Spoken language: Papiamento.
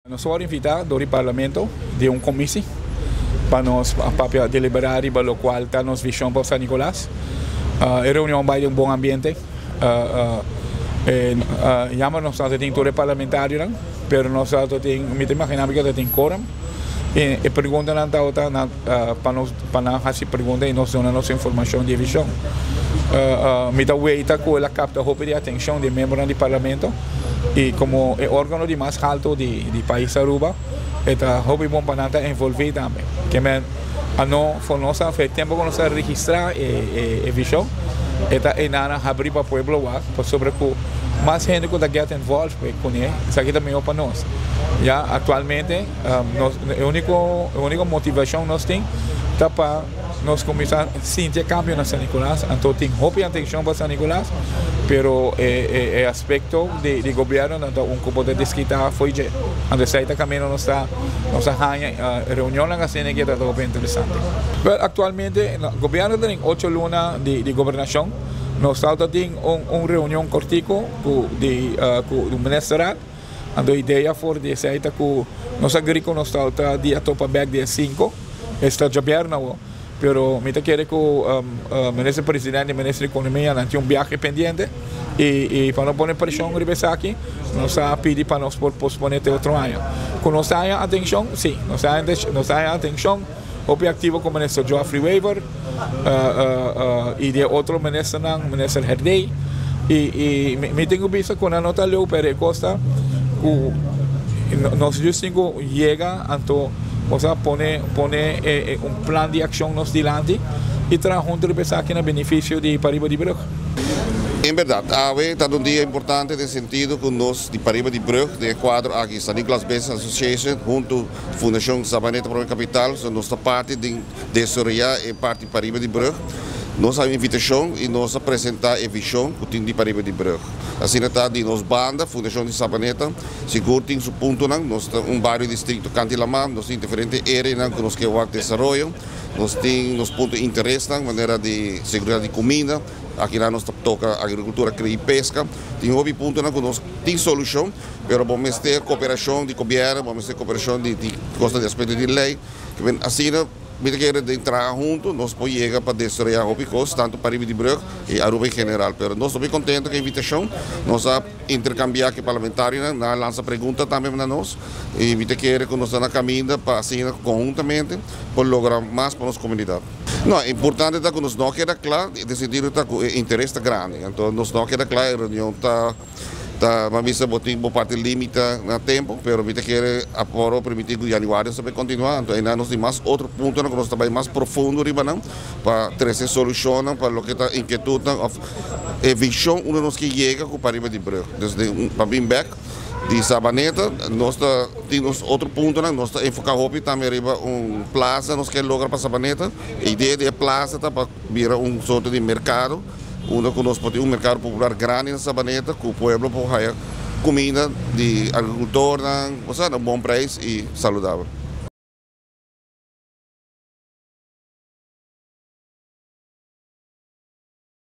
Nos a wòrdu invitá dor di Parlamento den un komisi pa nos papia deliberá riba lokual ta nos vishon pa San Nicolas. E reunion bai den un bon ambiente. Jammer nos no ta tin tur e parlamentarionan, pero nos ta tin, mi ta imaginá mi ku ta tin quorum. E preguntanan tabata pa nos pa nan hasi pregunta i nos duna nos informashon di e vishon. Mi ta weita ku el a kapta hopi di atenshon di e miembronan di Parlamento i komo e organo di mas halto di pais Aruba e ta hopi bon pa nan ta envolvi tambe. Ke men a no for nos a e tempo ku nos a registrá e vishon e ta einan habrí pa pueblo wak pasobra ku mas hende ku ta get involved kuné esaki ta mihó pa nos. Ya aktualmente nos e úniko e úniko motivashon nos tin ta pa nos kuminsá sinti e kambio na San Nicolas. Anto tin hopi atenshon pa San Nicolas, pero e e aspekto di di gobièrnu nan ta un ku bo ta deskitá fo'i dje. Anto esei ta kaminda nos ta nos a haña reunionnan asina ke ta hopi interesante. Wèl aktualmente gobièrnu ta den ocho luna di di gobernashon. Nos ta tin un un reunion kòrtiku ku di ku ministerraad. Anto idea for di esei ta ku nos a gri ku nos ta ta dia topa bek dia sinku, esta djabièrnè awo. Pero mi ta kere ku Minister Presidente i Minister di Ekonomia nan tin un biahe pendiente i i pa no pone preshon riba esaki nos a pidi pa nos por posponé te otro aña. Ku nos ta haña atenshon? Si, nos ta haña nos ta haña atenshon hopi aktivo ku Minister Geoffrey Wever i di e otro ministernan, Minister Herdey. I i mi tin ku bisa ku nan no ta leu pero e kos ta ku nos just tin ku yega anto nos a pone pone e un plan di akshon nos dilanti i traha huntu riba esaki na benefisio di Pariba di Brug. En berdad, awe ta un dia importante den sentido ku nos di Pariba di Brug den e kuadro aki San Nicolas Business Association huntu Fundashon Sabaneta Prome Kapital, so nos ta parti den desaroyá e parti pariba di brug. Nos a invitashon i nos a presentá e vishon ku tin di pariba di brug. Asina ta di nos banda, Fundashon di Sabaneta sigur tin su puntonan. Nos ta un bario distrikto Kanti Lamá, nos tin diferente ereanan ku nos ke wak desaroyo. Nos tin nos punto interesnan manera di seguridat di kuminda. Akinan nos ta toka agrikultura, kria i peska. Tin hopi puntonan ku nos tin solushon. Pero bo mester koperashon di gobièrnu, bo mester koperashon di di kosnan di aspekto di lei. Asina mi ta kere den traha huntu nos por yega pa desaroyá hopi kos, tantu pariba di brug i Aruba en general. Pero nos ta hopi kontento ku e invitashon. Nos a interkambiá ku e parlamentarionan, nan a lansa pregunta tambe na nos i mi ta kere ku nos ta na kaminda pa asina konhuntamente por logra mas pa nos komunidat. No, importante ta ku nos no a keda kla, den sentido ta ku e interes ta grandi. Anto nos no a keda kla, e reunion ta. Ta m'a bisa bo tin bo parti limita na tempo, pero mi ta kere a por a permiti ku januario nos ta bay kontinua, anto einan nos tin mas otro puntonan ku nos ta bay mas profundo riba nan pa trese solushonnan pa loke ta inkietudnan òf e vishon unda nos ke yega ku pariba di brug. Dus den pa bin bek di Sabaneta nos ta tin nos otro puntonan, nos ta enfoka hopi tambe riba un plaza nos ke logra pa Sabaneta, e idea di e plaza ta pa bira un sorto di merkado. Unda ku nos por tin un merkado popular grandi na Sabaneta ku pueblo por haya kuminda di agrikultornan, osea na bon preis i saludabel.